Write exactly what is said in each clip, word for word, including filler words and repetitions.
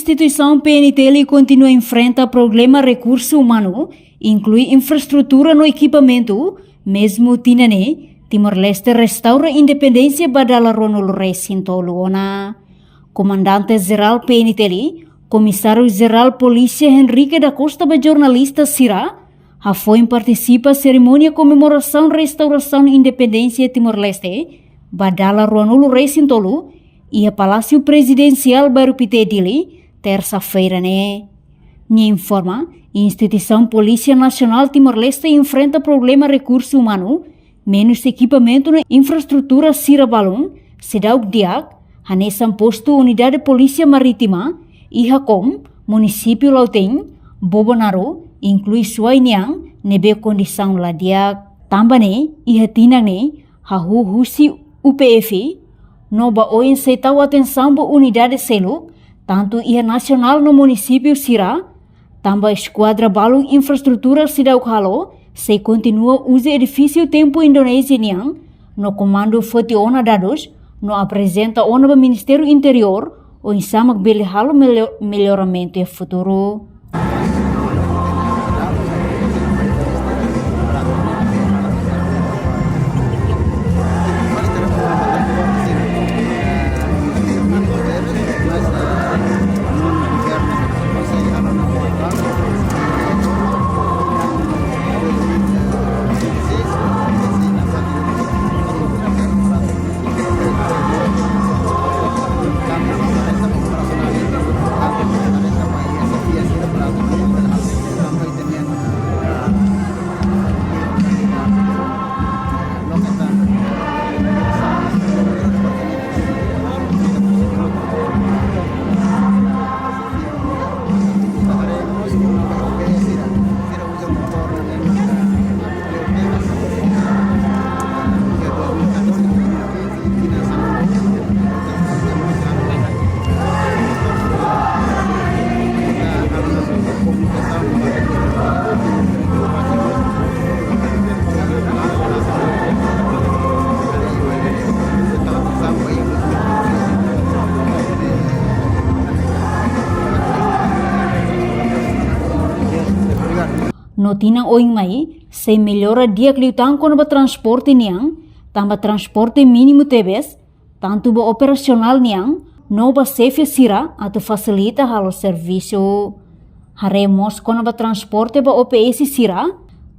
Instituisaun P N T L kontinua enfrenta problema rekursu umanu, inklui infraestrutura no ekipamentu, mezmu tinan ne'e, Timor-Leste restaura independénsia ba dala ruanulu resin tolu ona. Komandante Jerál P N T L, Komisáriu Jerál Polísia Henrique da Costa ba jornalista sira, hafoin partisipa serimónia komemorasaun restaurasaun independénsia Timor-Leste ba dala ruanulu resin tolu, iha Palásiu Prezidensiál Bairru Pité, Dili, tersa-feira ne'e. Nia informa, Instituisaun Polísia Nasionál Timor-Leste enfrenta problema rekursu umanu, menus ekipamentu no infraestrutura sira balun seidauk di'ak, hanesan postu Unidade Polísia Marítima, iha Kom, Munisípiu Lautein, Bobonaro, inklui Suai nian, ne'ebé kondisaun la di'ak. Tanba ne'e, iha tinan ne'e, hahú husi U P F, no ba oin sei tau atensaun ba unidade seluk, tantu iha nasionál no munisípiu sira, tanba eskuadra balun infraestrutura seidauk halo, sei kontinua uza edifísiu tempu Indonézia nian, no komandu foti ona dadus, no aprezenta ona ba Ministériu Interiór, oinsá mak bele halo melho-, melloramentu iha futuru. No tinan oin mai, sei mellora di'ak liután kona-ba transporte nian, tanba transporte mínimu tebes, tantu ba operasionál nian, no ba xefe sira atu fasilita halo servisu. Haree mós kona-ba transporte ba O P S sira,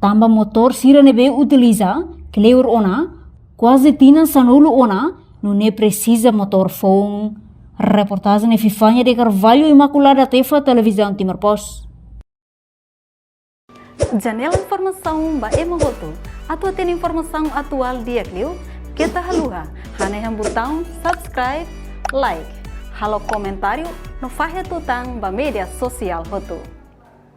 tanba motór sira ne'ebé utiliza, kleur ona, kuaze tinan sanulu ona, nune'e presiza motór foun. Reportajen Epifania de Carvalho, Imaculada Tefa, Televizaun Timor Post. Janela informasaun ba ema hotu. Atu hatene informasaun atuál di'ak liu, keta haluha hanehan butaun subscribe, like, halo komentáriu no fahe tutan ba média sosiál hotu.